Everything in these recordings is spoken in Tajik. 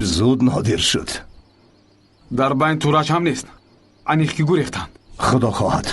Зуд нодир шуд. Дар байн Тураҷ ҳам нест. Аниқ ки гурехтанд. Худо хоҳад.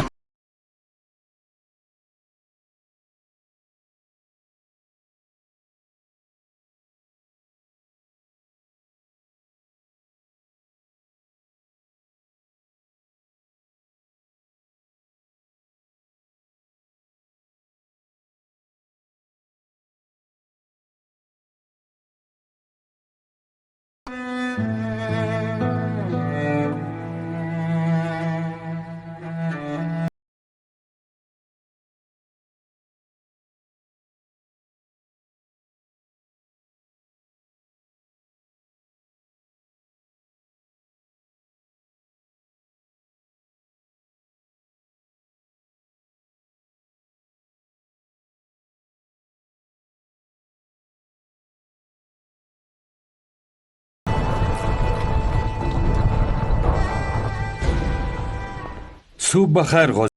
Субҳ ба хайр, ғозӣ.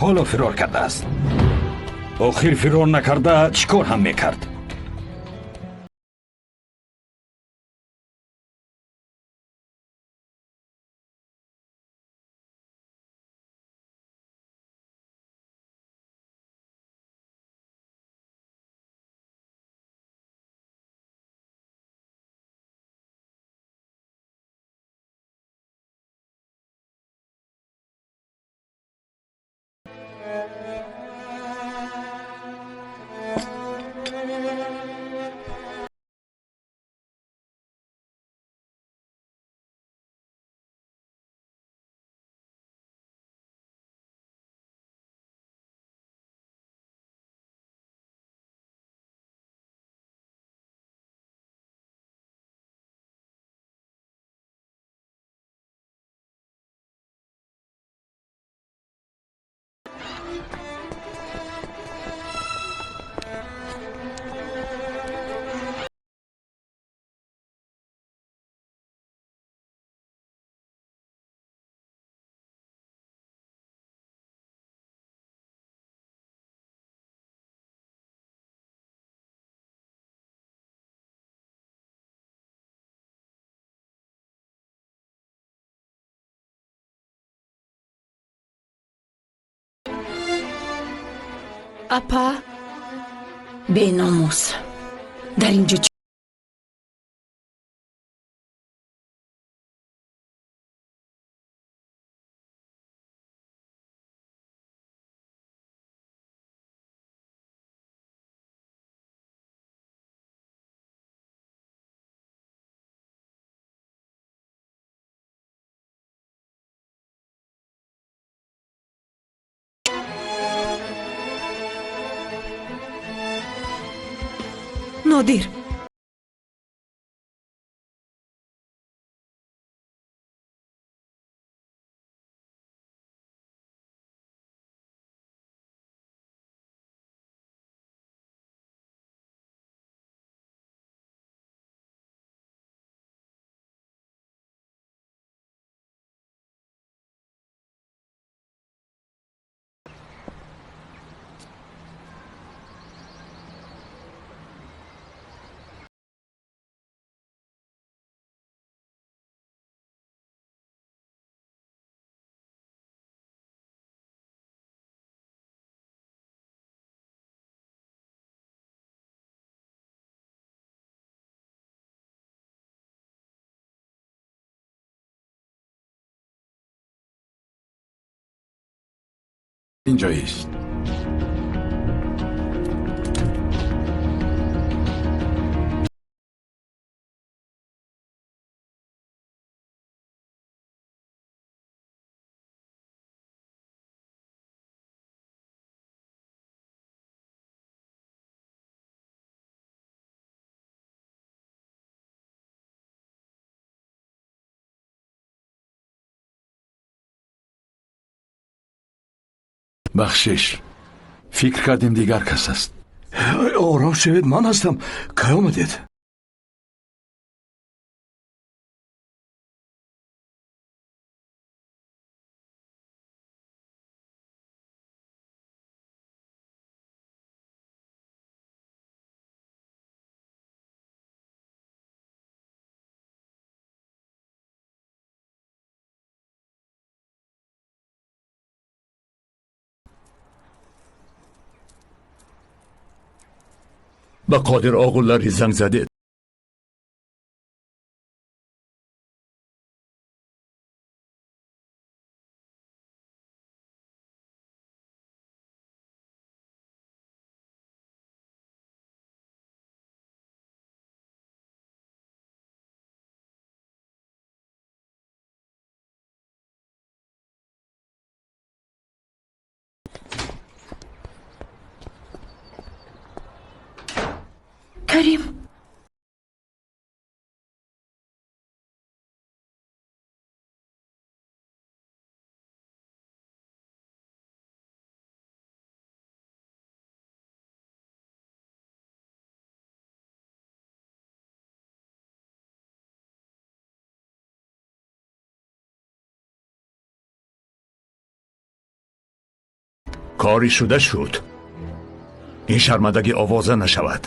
Ҳоло фирор кардааст. Охир фирор накарда чӣ кор ҳам мекард? Апа, беномус, дар инҷо Нодир. Инҷоист. Бахшиш, фикр кардем дигар кас аст. Ором шавед, ман ҳастам. Кай омадед? Ба Қодир Оғуллари занг задед? Карим. Кори шуда шуд. Ин шармандагӣ овоза нашавад.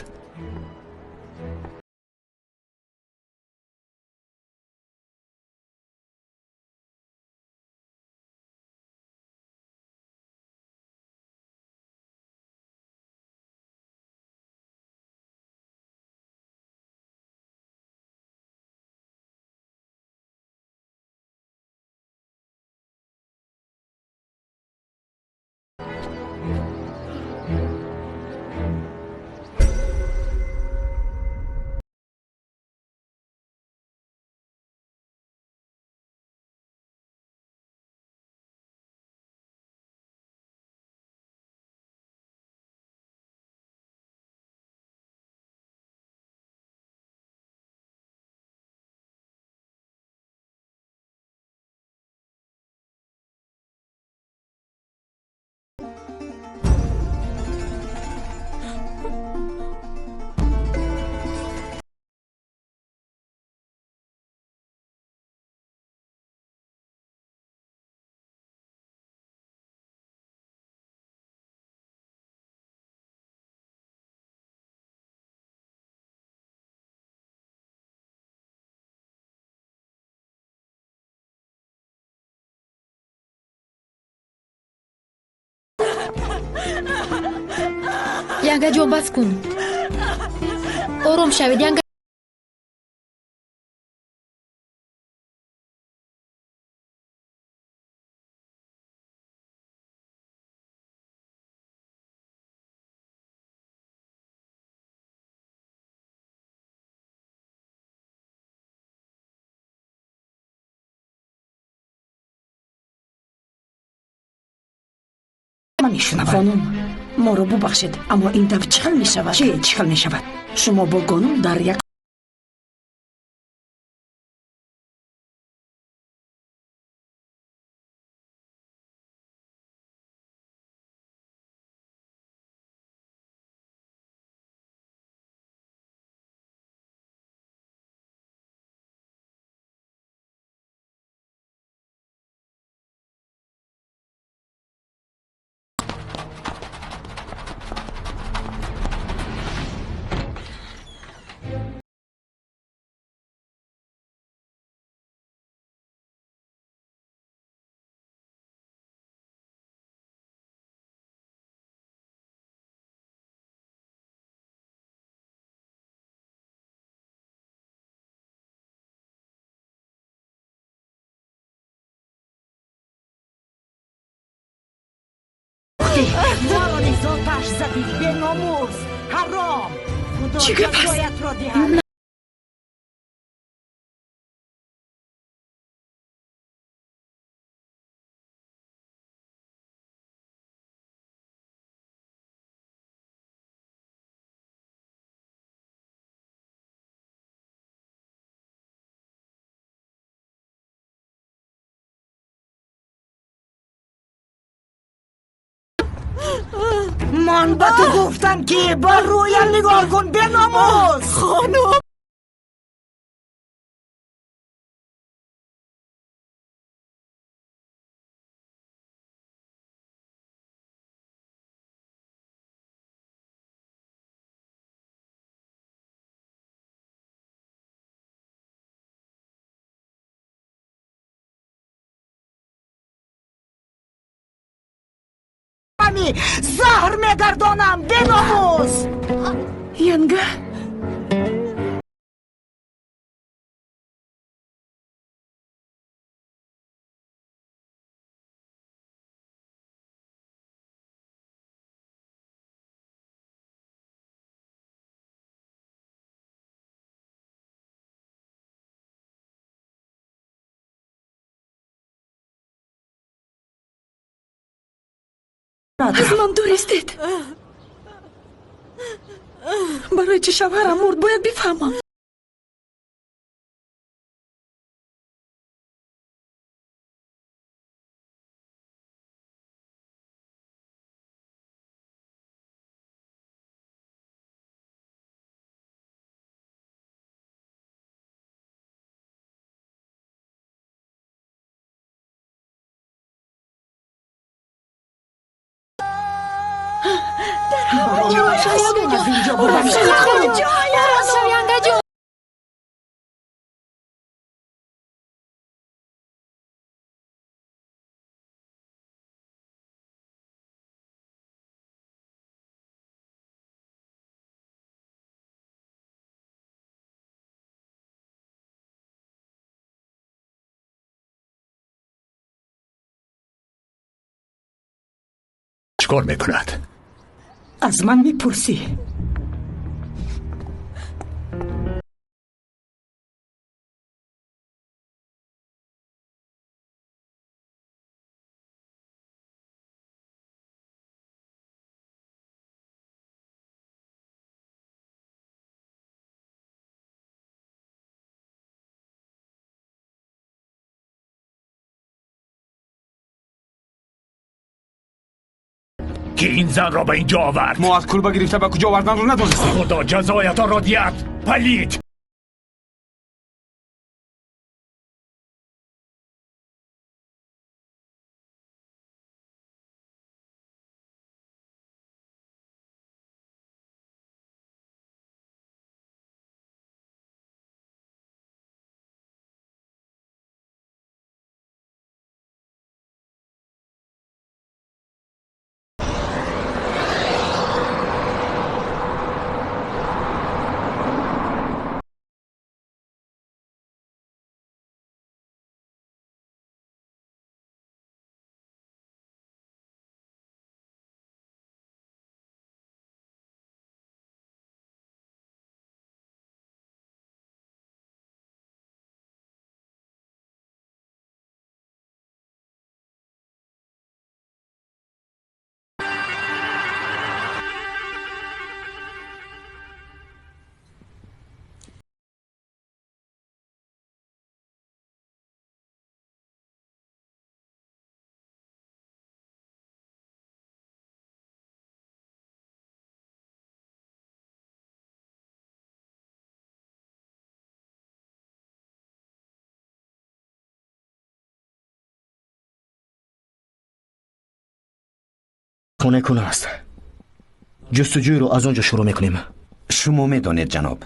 Янгаҷон, бас кун. Ором шавед, янга. Хонум, моро бубахшед, аммо ин дафъ чӣ хел мешавад? Чӣ чӣ хел мешавад? Шумо бо Гонул дар як чӣ гап аст? Ман ба ту гуфтам, ки ба рӯям нигоҳ кун, беномус! Хонум! Заҳр мегардонам, беномус! Янга? Аз ман дур истед. Барои чӣ шавҳарам мурд, бояд бифаҳмам. Чикор мекунад? Аз ман мепурсӣ? Ки ин занро ба инҷо овард? Мо аз кулба гирифта ба куҷо оварданро надонистем. Худо ҷазоятонро диҳад, палид! Хонаи куна аст. Ҷустуҷӯйро аз он ҷо шурӯъ мекунем. Шумо медонед, ҷаноб.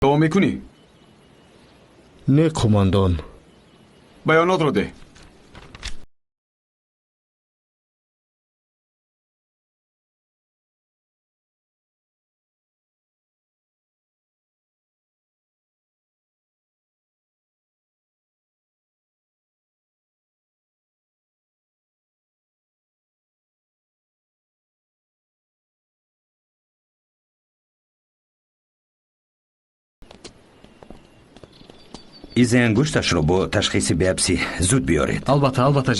Давом мекунӣ? Не, қумандон. Баёнотро деҳ. Изи ангушташро бо ташхиси биопсӣ зуд биёред. Албатта, албатта.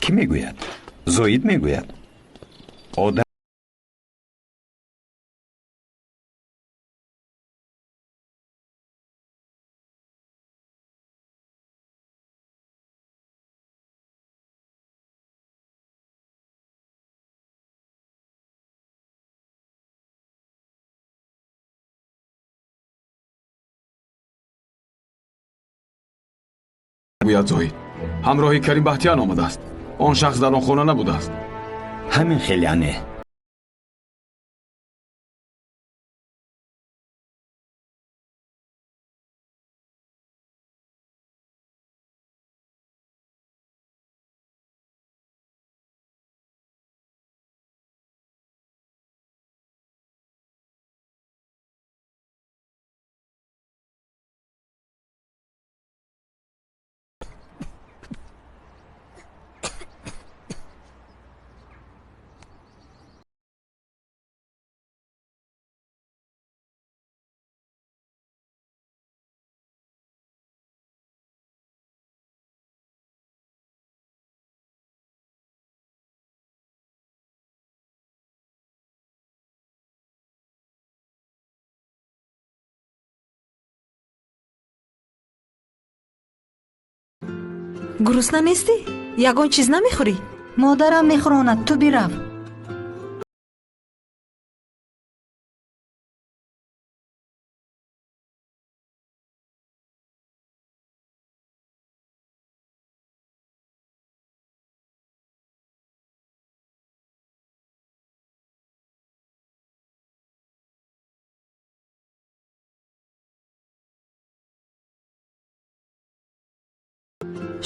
Кӣ мегӯяд? Зоид мегӯяд. Одам гӯяд Зоид. Ҳамроҳи Карим Баҳтиян омадааст. Он шахс дар он хона набудааст. Ҳамин хел яъне. Гурусна нестӣ? Ягон чиз намехӯрӣ? Модарам мехӯронад, ту бирав.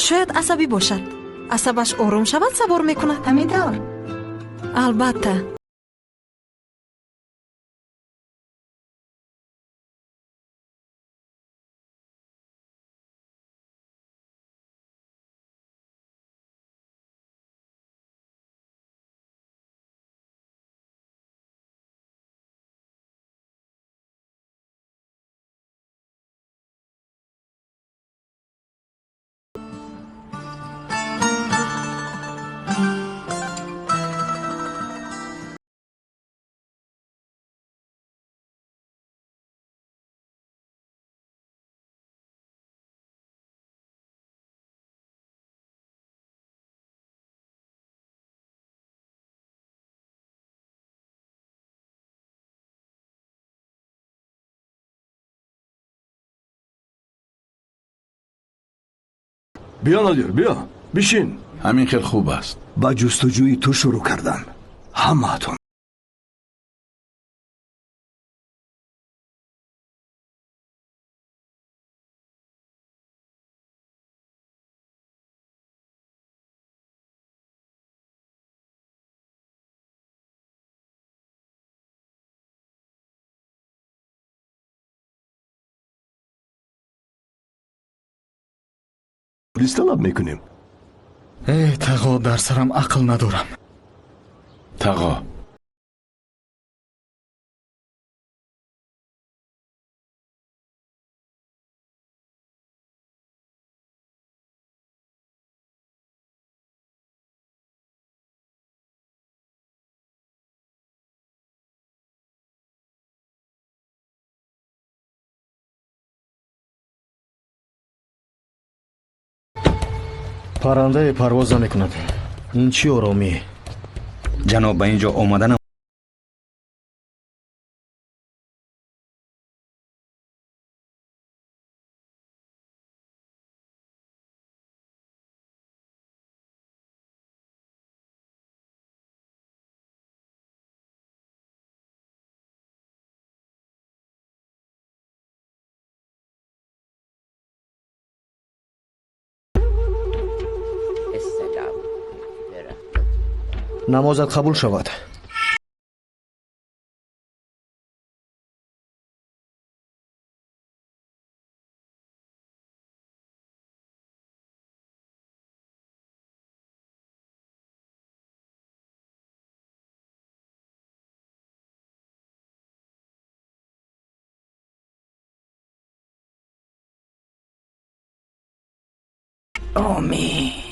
Шояд асабӣ бошад. Асабаш ором шавад, савор мекунад. Ҳамин тавр? Албатта. Биё, Нодир, биё, бишин. Ҳамин хел хуб аст. Ба ҷустуҷӯи ту шурӯъ кардан. Ҳамаатон. Полис талаб мекунем. Э, тағо, дар сарам ақл надорам. Тағо. Паррандае парвоз намекунад. Ин чӣ оромӣ? Ҷаноб, ба ин ҷо омаданам Намозат қабул шавад. Омин.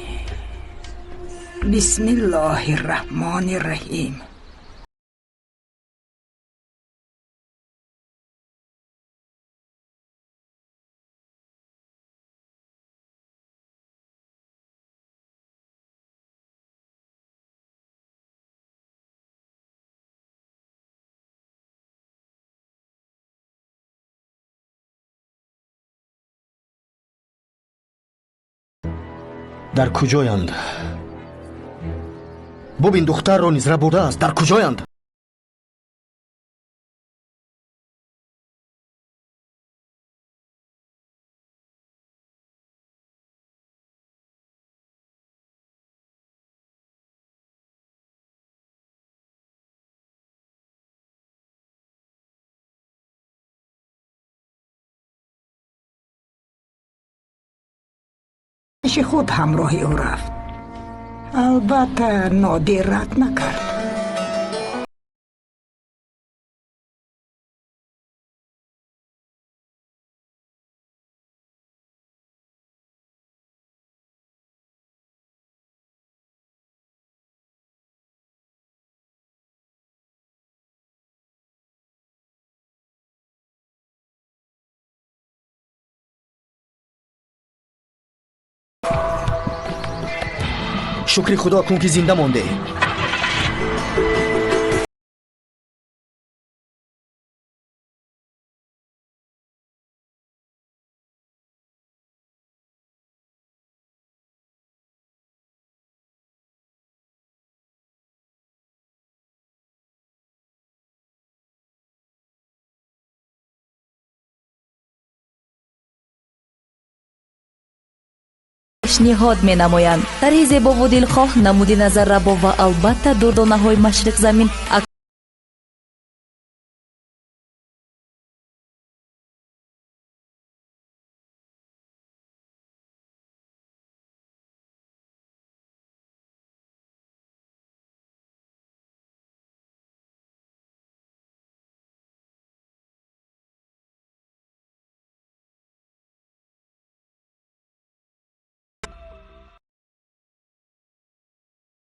Бисмиллоҳи раҳмони раҳим. Дар куҷоянд? Бубин, духтарро низ рабудааст. Дар куҷоянд? Пеши худ ҳамроҳи ӯ рафт. Албатта, Нодир рад накард. Шукри худо кун, ки зинда монде. Пешниҳод менамоянд. Тарҳи зебову дилхоҳ, намуди назаррабо ва албатта дурдонаҳои машриқзамин.